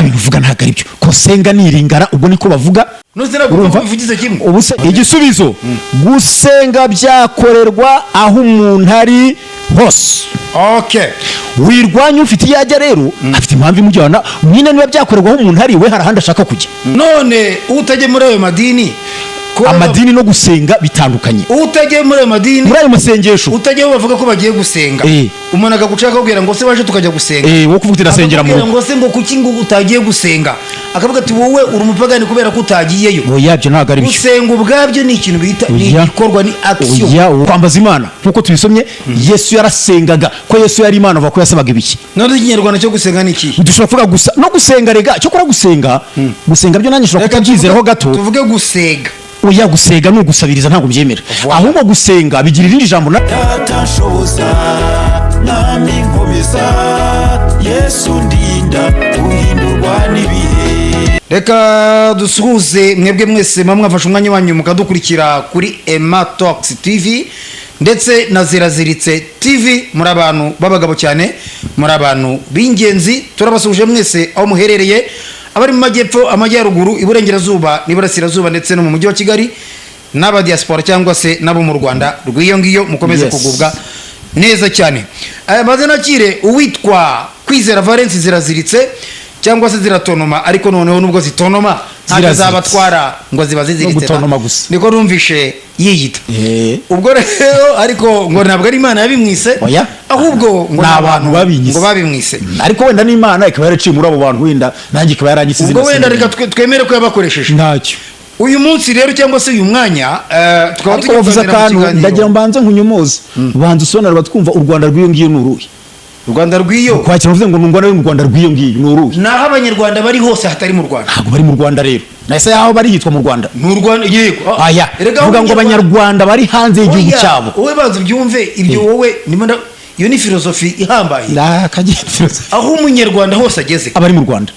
Ibintu uvuga ntabwo ari byo. Kosenga niringara, ubwo niko bavuga. Ntuzi, ntabwo Urumva? bivugize kimwe. Ubu se igisubizo, gusenga byakorerwa aho umuntu ari hose. Wirwanya ufite iyo ajya rero, afite impamvu imujyana nyine. Niba byakorerwa aho umuntu ari, we hari ahandi ashaka kujya. None utajya muri ayo madini Amadini no gusenga bitandukanye. Utajya muri ayo madini, Muri ayo masengesho, utajyaho bavuga ko bagiye gusenga, umuntu akaguca akakubwira ngo se waje tukajya gusenga. Wo kuvuga uti ndasengera mu Akakubwira rugo. ngo se, ngo kuki ngo utagiye gusenga? Akavuga ati wowe uri umupagani kubera ko utagiyeyo. Oya, ibyo ntabwo ari byo. Gusenga ubwabyo ni ikintu bita ni Oya. igikorwa, ni action. Oya, kwambaza Imana nk'uko tubisomye, Yesu yarasengaga. Ko Yesu yari Imana, avuga ko yasabaga ibiki? None ikinyarwanda cyo gusenga ni ikihe? Dushobora kuvuga gusa no gusenga rega. Cyokora gusenga, gusenga byo nanjye nshobora Reka kutabyizeraho gato. Tuvuge gusega. Oya, gusega ni ugusabiriza, ntabwo byemera. Voilà. Ahubwo gusenga bigira irindi jambo na Data nshoboza, Mwami nkomeza, Yesu ndinda guhindurwa n'ibihe. Reka dusuhuze mwebwe mwese muba mwafashe umwanya wanyu mukadukurikira kuri Emma Talks TV ndetse na Ziraziritse TV. Muri abantu b'abagabo cyane, muri abantu b'ingenzi. Turabasuhuje mwese aho muherereye, abari mu majyepfo, amajyaruguru, iburengerazuba n'iburasirazuba, ndetse no mu mujyi wa Kigali, n'aba diaspora cyangwa se n'abo mu Rwanda rw'iyo ngiyo. Mukomeze kugubwa neza cyane. Aya maze nakire uwitwa Kwizera Valence Ziraziritse cyangwa se Ziratonoma, ariko noneho nubwo zitonoma ntacyo Ziraziritse. zabatwara, ngo ziba ziziritse. No gutonoma gusa. Niko numvishe yiyita. Ubwo rero ariko ngo ntabwo ari Imana yabimwise, Oya. ahubwo ngo Ni abantu babinyise. ngo babimwise. Ariko wenda n'Imana ikaba yaraciye muri abo bantu, wenda nanjye ikaba yaranyise Ubwo izina. wenda Senga. reka twemere ko yabakoresheje. Ntacyo. Uyu munsi rero cyangwa se uyu mwanya, tukaba Ariko tugiye bavuze kuganira mu akantu, kiganiro. ndagira ngo mbanze nkunyomoze. Banza usobanura batwumva, u Rwanda rw'iyo ngiyo ni uruhe? U Rwanda rw'iyo? Kwakira uvuze ngo ni u Rwanda, mu Rwanda rw'iyo ngiyo ni uruhe? Ni aho Abanyarwanda bari hose hatari mu Rwanda. Ntabwo bari mu Rwanda rero, nahise aho bari hitwa mu Rwanda. Ni u Rwanda, yego. Ah, Aya, erega aho vuga ngo Abanyarwanda bari hanze y'igihugu Oya, cyabo. Wowe banza ubyumve ibyo. Wowe ndimo iyo ni filozofi ihambaye. Nakagenda. Aho Umunyarwanda hose ageze, Abari mu Rwanda.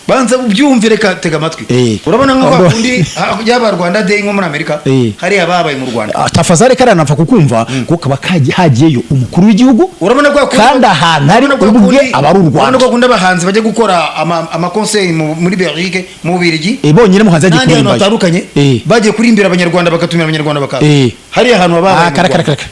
Banza ubyumve, reka tega amatwi. Urabona nka kwa kundi yaba Rwanda Day nko muri Amerika, hariya babaye mu Rwanda. Ah, tafazari, kariya napfa kukumva kuko kaba hagiyeyo umukuru w'igihugu, Urabona kwa kundi kandi ahantu ari urabona kwa ubwe aba ari u urabona Rwanda. kwa kundi abahanzi bajya gukora amakonseri muri Belgique, mu Bubiligi, Bonyine muhanzi yagiye n'ahandi hantu kuririmbayo. hatandukanye, bagiye kurimbira Abanyarwanda, bagatumira Abanyarwanda bakaza hariya hantu baba babaye Ah, mu kara kara Rwanda. kara,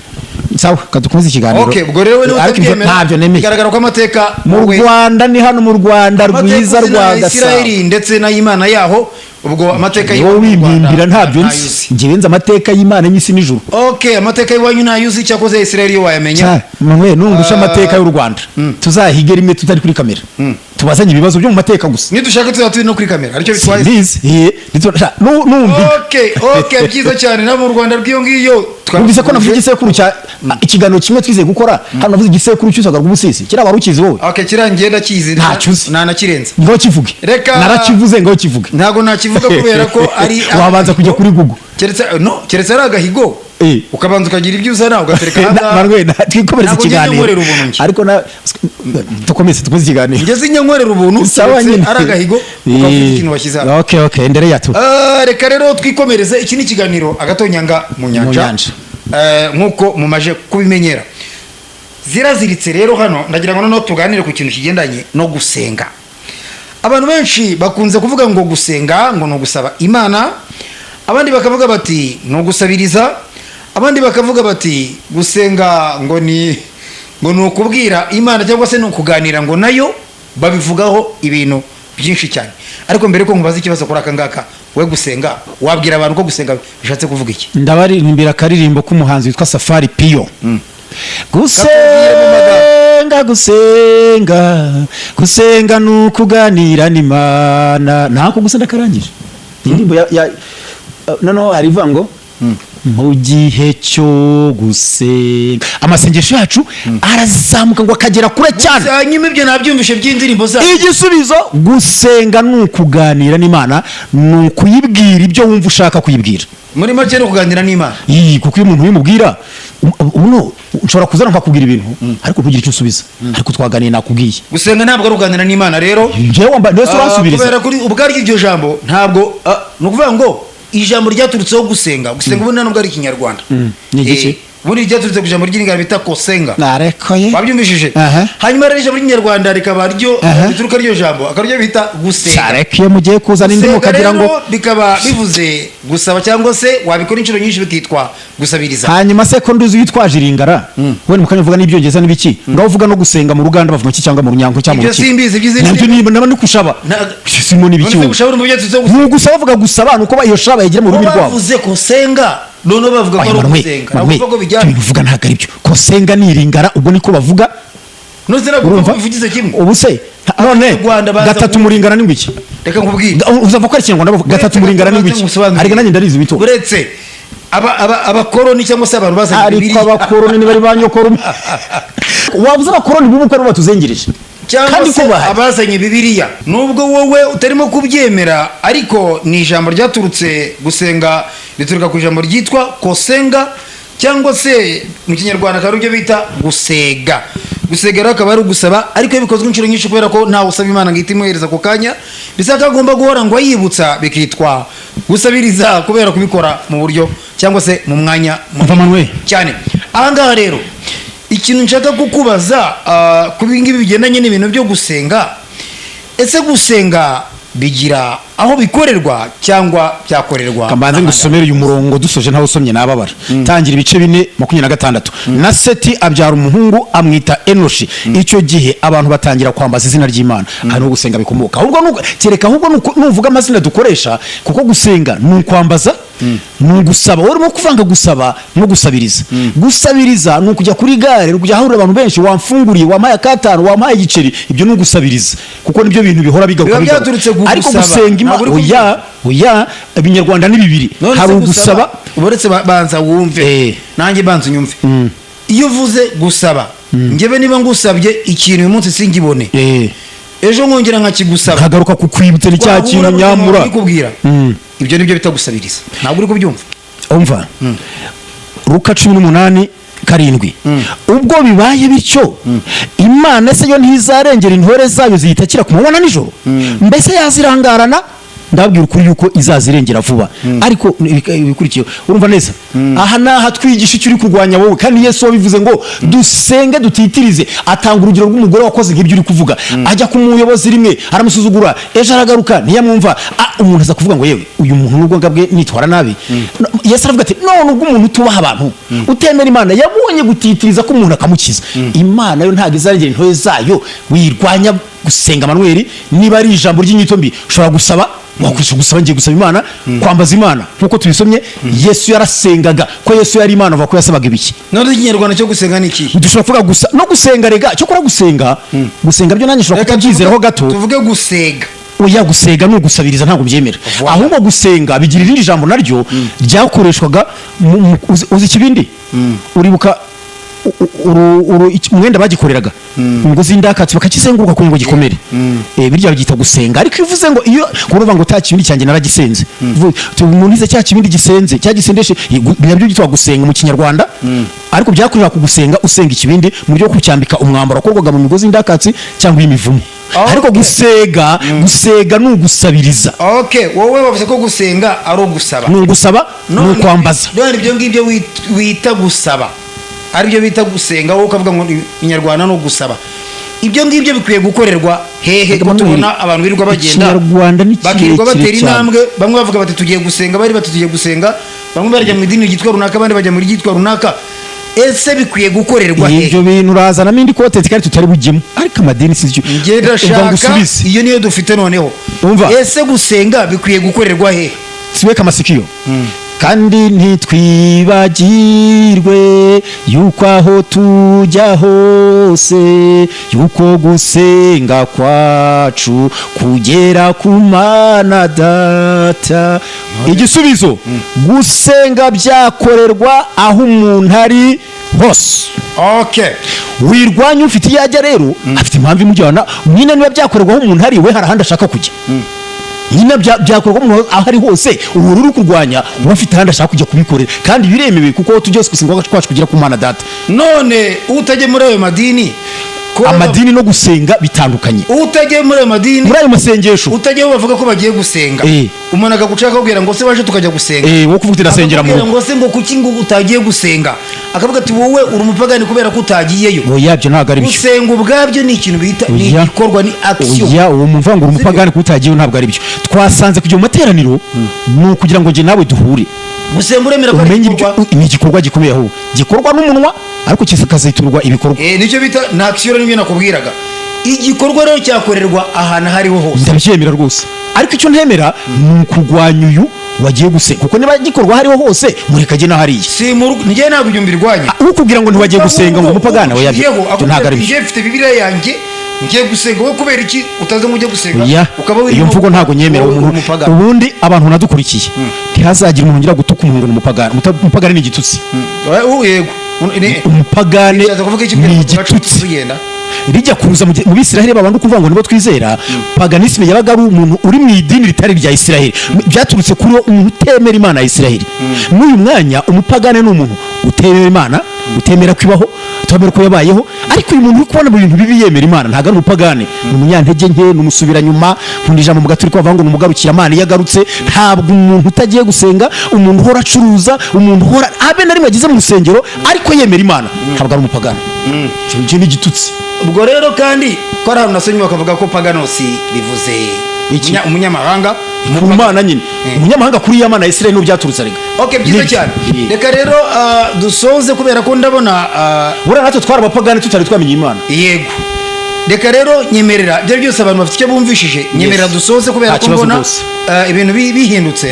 sawa, kadukomeze ikiganiro. Okay, ubwo rero niba Ariko ibyo utabyemera, ntabyo nemeye. bigaragara ko amateka Mu Rwanda ni hano mu Rwanda amateka rwiza uzi rwa na Gasabo. Isirayeli ndetse n'ay'Imana yaho, ubwo amateka Ni wowe y'iwanyu mu Rwanda wimpimbira, ntabyo ntayo nzi. uzi. Njyewe nzi amateka y'Imana y'isi n'ijuru. Okay, amateka y'iwanyu ntayo uzi, cyakoze ya Isirayeli yo wayamenya. Cya, mwe nungusha amateka y'u Rwanda, tuzahige rimwe tutari kuri kamera, tubazanye ibibazo byo mu mateka gusa. Nidushaka tuzaba turi no kuri kamera, aricyo bitwaye? Simbizi. Numva Okay, byiza cyane. No mu Rwanda rw'iyo ngiyo. Numvise ko navuze igisekuru cya ikiganiro kimwe twizeye gukora hano, navuze igisekuru cy'usaga rw'ubusisi, kiriya wari ukizi wowe? Okay, kirangiye, ndakizi. Ntacyo uzi. Nanakirenze. Ngaho kivuge. Narakivuze, ngaho kivuge. Ntabwo nakivuga kubera ko ari Wabanza kujya kuri Google. Keretse no keretse ari agahigo, ukabanza ukagira ibyo uzana ugatereka aha ngaha. Manuel, twikomereze Ntabwo ngeze ikiganiro. nkorera ubuntu njye. Ariko na dukomeze, dukomeze ikiganiro. Ngeze njya nkorera ubuntu, Sawa keretse nyine. ari agahigo, ukaba ufite ikintu washyize hano. Okay, endelea tu. Ah, reka rero twikomereze. Iki ni ikiganiro Agatonyanga mu Nyanja. Mu Nyanja. Nk'uko mumaje kubimenyera, Ziraziritse rero hano ndagira ngo noneho tuganire ku kintu kigendanye no gusenga. Abantu benshi bakunze kuvuga ngo gusenga ngo ni ugusaba Imana, abandi bakavuga bati ni ugusabiriza, abandi bakavuga bati gusenga ngo ni ukubwira Imana cyangwa se ni ukuganira ngo nayo. Babivugaho ibintu byinshi cyane. Ariko mbere ko nkubaza ikibazo kuri aka ngaka, we gusenga, wabwira abantu ko gusenga bishatse kuvuga iki? Ndabaririmbira akaririmbo k'umuhanzi witwa Safari Piyo. Gusenga, gusenga, gusenga ni ukuganira n'Imana. Ntako gusa ndakarangije. Indirimbo ya noneho hari ivuga ngo mu gihe cyo gusenga amasengesho yacu arazamuka ngo akagera kure cyane. Hanyuma ibyo nabyumvishe by'indirimbo zacu. Igisubizo, gusenga ni ukuganira n'Imana, ni ukuyibwira ibyo wumva ushaka kuyibwira. Muri make ni ukuganira n'Imana. Iyi, kuko iyo umuntu ubimubwira, uno nshobora kuzana nkakubwira ibintu ariko ntugire icyo usubiza, ariko twaganiye, nakubwiye. Gusenga ntabwo ari ukuganira n'Imana rero. Njyewe wamba ndetse uransubiriza. Kubera kuri ubwaryo iryo jambo ntabwo, ni ukuvuga ngo ijambo ryaturutseho gusenga, gusenga ubundi ntabwo ari ikinyarwanda. Ni igiki? Ubundi ryaturutse ku ijambo ry'Ilingala bita kosenga. Narekoye. Wabyumvishije? Aha. Hanyuma rero ijambo ry'Ikinyarwanda rikaba ryo Aha. rituruka ryo jambo, akaba ryo bita gusenga. Sareko iyo mugiye kuzana indi Gusenga mukagira ngo rero bikaba bivuze gusaba, cyangwa se wabikora inshuro nyinshi bikitwa gusabiriza. Hanyuma se ko nduzi witwaje iringara, wenda mukanya uvuga n'ibyongereza n'ibiki, ngaho uvuga no gusenga mu Ruganda bavuga iki, cyangwa mu Runyanko, cyangwa mu Ibyo Rukiga? simbizi, iby'izindi Nabyo ndimi. niba naba ndikushaba simo n'ibiki None se wowe? gushaba uri mu byo tuzi gusenga? Ni ugusaba, bavuga gusaba nuko iyo shaba yigira mu Bo rurimi rwabo. Bavuze kosenga, noneho bavuga ko Oya, ari Manuel, ugusenga. Ntabwo Manuel, uvuga ko bijyana. ibintu uvuga ntabwo ari byo. Kosenga ni iringara, ubwo niko bavuga. None se ntabwo Urumva? bivugize kimwe? Ubu se none Abanyarwanda baza gatatu muringana ni ngwiki? Reka nkubwire. Uzava ko ari Ikinyarwanda bavuga gatatu muringana ni ngwiki? Ariko nanjye ndarizi bito. Uretse abakoroni cyangwa se abantu bazanye Ariko Bibiliya. abakoroni ntibari ba nyokorume. Wabuze abakoroni bubu ko aribo batuzengereje Cyangwa kandi se ko bahari. abazanye Bibiliya, nubwo wowe utarimo kubyemera, ariko ni ijambo ryaturutse, gusenga rituruka ku ijambo ryitwa kosenga, cyangwa se mu Kinyarwanda akaba aribyo bita gusega. Gusega rero akaba ari ugusaba, ariko iyo bikozwe inshuro nyinshi, kubera ko ntawe usaba Imana ngo ihite imuhereza ako kanya, bisa ko agomba guhora ngo ayibutsa, bikitwa gusabiriza, kubera kubikora mu buryo cyangwa se mu mwanya Umva, Manuel. cyane. Ahangaha rero ikintu nshaka kukubaza, ku bingibi bigendanye n'ibintu byo gusenga: ese gusenga bigira aho bikorerwa, cyangwa byakorerwa Kambanze ngusomere uyu murongo dusoje, ntawe usomye nababara. Tangira ibice 4:26. Na Seti abyara umuhungu, amwita Enoshi. Icyo gihe abantu batangira kwambaza izina ry'Imana. Aha niho gusenga bikomoka. Ahubwo kereka ahubwo nuvuga amazina dukoresha, kuko gusenga ni ukwambaza, ni ugusaba. Wowe urimo kuvanga gusaba no gusabiriza. Gusabiriza ni ukujya kuri gare, ni ukujya ahahurira abantu benshi: wamfunguriye, wampaye akatanu, wampaye igiceri. Ibyo ni ugusabiriza, kuko nibyo bintu bihora bigaruka Biba bigaruka. byaturutse ku Ariko gusaba. gusenga Ntabwo uri oya, oya, Ibinyarwanda ni bibiri. None Hari se ugusaba. Uretse banza wumve. Nanjye banza unyumve. Iyo uvuze gusaba, njyewe niba ngusabye ikintu uyu munsi singibone, ejo nkongera nkakigusaba, Nkagaruka kukwibutsa ni cya Wahura kintu nyamura. Kubwira ibyo nibyo bita gusabiriza. Ntabwo uri kubyumva. Umva Luka 18:7: ubwo bibaye bityo, Imana se yo ntizarengera intore zayo ziyitakira ku manywa na nijoro? Mbese yazirangarana? Ndababwira ukuri yuko izazirengera vuba. Ariko ibikurikiye urumva neza, aha naha twigisha icyo uri kurwanya wowe. Kandi Yesu wabivuze ngo dusenge dutitirize, atanga urugero rw'umugore wakoze nk'ibyo uri kuvuga. Ajya ku muyobozi rimwe aramusuzugura, ejo aragaruka ntiyamwumva. Umuntu aza kuvuga ngo: yewe, uyu muntu nubwo ngabwe nitwara nabi. Yesu aravuga ati: none ubwo umuntu utubaha abantu, utemera Imana, yabonye gutitiriza ko umuntu akamukiza, Imana yo ntabwo izarengera intore zayo? Wirwanya gusenga, Manuel. Niba ari ijambo ry'inyito mbi, ushobora gusaba, wakoresha gusaba, ngiye gusaba Imana, kwambaza Imana nkuko tubisomye. Yesu yarasengaga. Ko Yesu yari Imana, avuga ko yasabaga ibiki? None Ikinyarwanda cyo gusenga ni ikihe? Dushobora kuvuga gusa no gusenga. Rega cyokora gusenga, gusenga byo nanjye nshobora Reka kutabyizeraho gato. Tuvuge gusega. Oya, gusega ni ugusabiriza, ntabwo byemera. Voilà. Ahubwo gusenga bigira irindi jambo naryo ryakoreshwaga uzi ikibindi, uribuka umwenda bagikoreraga imigozi y'indakatsi bakakizenguruka kugira ngo gikomere? Birya babyita gusenga. Ariko iyo uvuze ngo, iyo kuruva ngo cya kibindi cyanjye naragisenze, umuntu ize cya kibindi gisenze, cya gisendeshe, nabyo byitwa gusenga mu Kinyarwanda. Ariko byakorera ku gusenga, usenga ikibindi mu buryo bwo kucyambika umwambaro wakorwaga mu migozi y'indakatsi cyangwa y'imivumu. Ariko gusega, gusega ni ugusabiriza. Okay, wowe bavuze ko gusenga ari ugusaba. Ni ugusaba, ni ukwambaza. None ibyo ngibyo wita gusaba, aribyo bita gusenga, wowe ukavuga ngo Inyarwanda ni ugusaba, ibyo ngibyo bikwiye gukorerwa hehe, ko Manuel, tubona abantu birirwa bagenda, Ikinyarwanda ni bakirirwa kirekire batera cyane. intambwe, bamwe bavuga bati tugiye gusenga, abandi bati tugiye gusenga, bamwe barajya mu idini ryitwa runaka, abandi bajya mu ryitwa runaka? Ese bikwiye gukorerwa hehe? Ibyo bintu urazanamo indi content kandi tutari bujyemo. Ariko amadini si cyo. Njye Umva ndashaka ngusubize. iyo niyo dufite noneho. Umva. Ese gusenga bikwiye gukorerwa hehe? Siweka amasikio. Kandi ntitwibagirwe yuko aho tujya hose, yuko gusenga kwacu kugera ku Mana Data. Igisubizo: gusenga byakorerwa aho umuntu ari hose. Wirwanya ufite iyo ajya rero, afite impamvu imujyana nyine. Niba byakorerwa aho umuntu ari, we hari ahandi ashaka kujya nyine. Byakorwa umuntu aho ari hose. Ubu uri kurwanya uba afite ahandi ashaka kujya kubikorera, kandi biremewe, kuko tujya gusenga kwacu kugera ku Mana Data. None utajya muri ayo madini Amadini no gusenga bitandukanye. Utajya muri ayo madini, Muri ayo masengesho, utajyaho bavuga ko bagiye gusenga, umuntu akaguca akakubwira ngo se waje tukajya gusenga? Wowe kuvuga uti ndasengera mu Akakubwira rugo. ngo se, ngo kuki ngo utagiye gusenga? Akavuga ati: "Wowe uri umupagani kubera ko utagiyeyo." Oya, ibyo ntabwo ari byo. Gusenga ubwabyo ni ikintu bita ni Oya. igikorwa, ni action. Oya, uwo mumva ngo uri umupagani kuko utagiyeyo, ntabwo ari byo. Twasanze kujya mu materaniro ni ukugira ngo njye nawe duhure. Gusenga uremera ko ari Umenye ibyo igikorwa? Ni igikorwa gikomeye, ahubwo gikorwa n'umunwa ariko kikaziturwa ibikorwa. Nicyo bita ni action, nibyo nakubwiraga. Igikorwa rero cyakorerwa ahantu aho ariho hose. Ndabyemera rwose, ariko icyo ntemera ni ukurwanya uyu wagiye gusenga, kuko niba gikorwa aho ariho hose, mureka ajye na hariya. Si mu rugo, njye ntabwo ibyo mbirwanya. Ukubwira ngo ntiwagiye gusenga ngo umupagani, oya, ibyo Yewe, ntabwo ari byo. Njye mfite Bibiliya yanjye, ngiye gusenga, wowe kubera iki utaza ngo ujye gusenga? Oya, Ukaba iyo wirimo mvugo ntabwo nyemera. wowe uri Umuntu umupagani. ubundi abantu nadukurikiye, ntihazagire umuntu ngira gutuka umuntu ngo ni umupagani. Umupagani ni igitutsi. Yego. Umupagani Bishatse kuvuga iki? ni igitutsi. Tugenda. Rijya kuza mu Bisiraheli, babandi kuvuga ngo nibo twizera, paganisme yabaga ari umuntu uri mu idini ritari irya Isiraheli. Byaturutse kuri uwo umuntu utemera Imana ya Isiraheli. N'uyu mwanya umupagane ni umuntu utemera Imana, utemera ko ibaho, utemera ko yabayeho. Ariko uyu muntu uri kubona mu bintu bibi yemera Imana ntabwo ari umupagane, ni umunyantege nke, ni umusubiranyuma. Nkunda ijambo mu Gaturika bavuga ngo ni umugarukiramana iyo agarutse. Ntabwo umuntu utagiye gusenga, umuntu uhora acuruza, umuntu uhora abe na rimwe ageze mu rusengero ariko yemera Imana, ntabwo ari umupagane. Icyo ni igitutsi. Ubwo rero kandi ko ari ahantu nasomye bakavuga ko paganosi bivuze Iki? umunyamahanga. Ku Mana nyine, umunyamahanga kuri ya Mana ya Isirayeli, n'ubwo byaturutse arega. Ok, byiza Nibyo. cyane. Reka rero dusoze kubera ko ndabona Buriya natwe twari abapagani tutari twamenya Imana. Yego, reka rero nyemerera, ibyo byose abantu bafite icyo bumvishije, nyemerera dusoze kubera Nta ko kibazo mbona rwose. Ibintu bihindutse.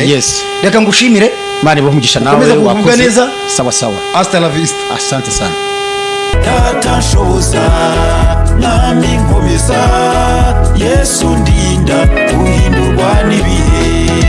Reka ngushimire. Imana ibahe umugisha nawe. Ukomeze kugubwa Wakoze. neza. Sawa sawa. Hasta la vista. Asante sana. Data nshoboza, Mwami nkomeza, Yesu ndinda guhindurwa n'ibihe.